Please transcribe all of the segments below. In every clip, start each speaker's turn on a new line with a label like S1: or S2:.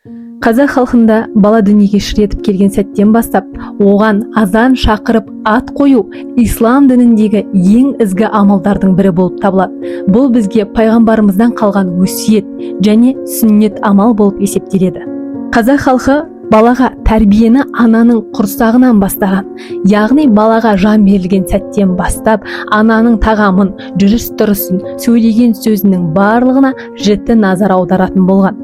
S1: Қазақ халқында бала дүниеге шыр етіп келген сәттен бастап оған азан шақырып ат қою ислам дініндегі ең ізгі амалдардың бірі болып табылады. Бұл бізге пайғамбарымыздан қалған өсиет және сүннет амал болып есептеледі. Қазақ халқы балаға тәрбиені ананың құрсағынан бастаған, яғни балаға жан берілген сәттен бастап ананың тағамын, жүріс тұрысын, сөйлеген сөзінің барлығына жіті назар аударатын болған.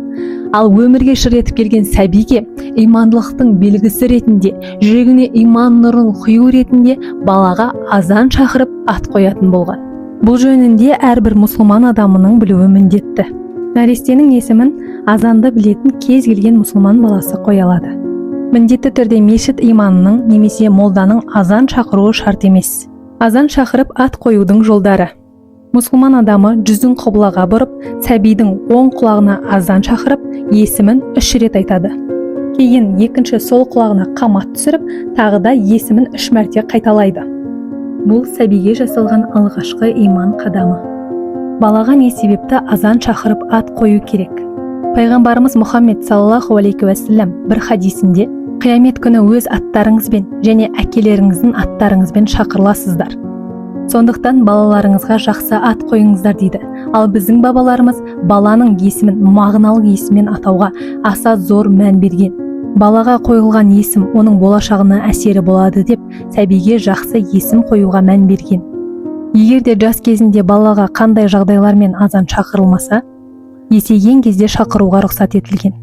S1: Ал өмірге шыр етіп келген сәбиге имандылықтың белгісі ретінде, жүрегіне иман нұрын құю ретінде балаға азан шақырып ат қоятын болған. Бұл жөнінде әрбір мұсылман адамының білуі міндетті. Нәрестенің есімін азанды білетін кез келген мұсылман баласы қоя алады. Міндетті түрде мешіт имамының немесе молданың азан шақыруы шарт емес. Азан шақырып ат қоюдың жолдары: мұсылман адамы жүзін құбылаға бұрып, сәбидің оң құлағына азан шақырып, есімін үш рет айтады. Кейін екінші сол құлағына қамат түсіріп, тағы да есімін үш мәрте қайталайды. Бұл сәбиге жасалған алғашқы иман қадамы. Балаға не себепті азан шақырып ат қою керек? Пайғамбарымыз Мұхаммед саллаллаху алейхи уәссалам бір хадисінде: «Қиямет күні өз аттарыңызбен және әкелеріңіздің аттарыңызбен шақырыласыздар, сондықтан балаларыңызға жақсы ат қойыңыздар», – дейді. Ал біздің бабаларымыз баланың есімін мағыналы есіммен атауға аса зор мән берген. Балаға қойылған есім оның болашағына әсері болады деп, сәбиге жақсы есім қоюға мән берген. Егер де жас кезінде балаға қандай жағдайлармен азан шақырылмаса, есейген кезде шақыруға рұқсат етілген.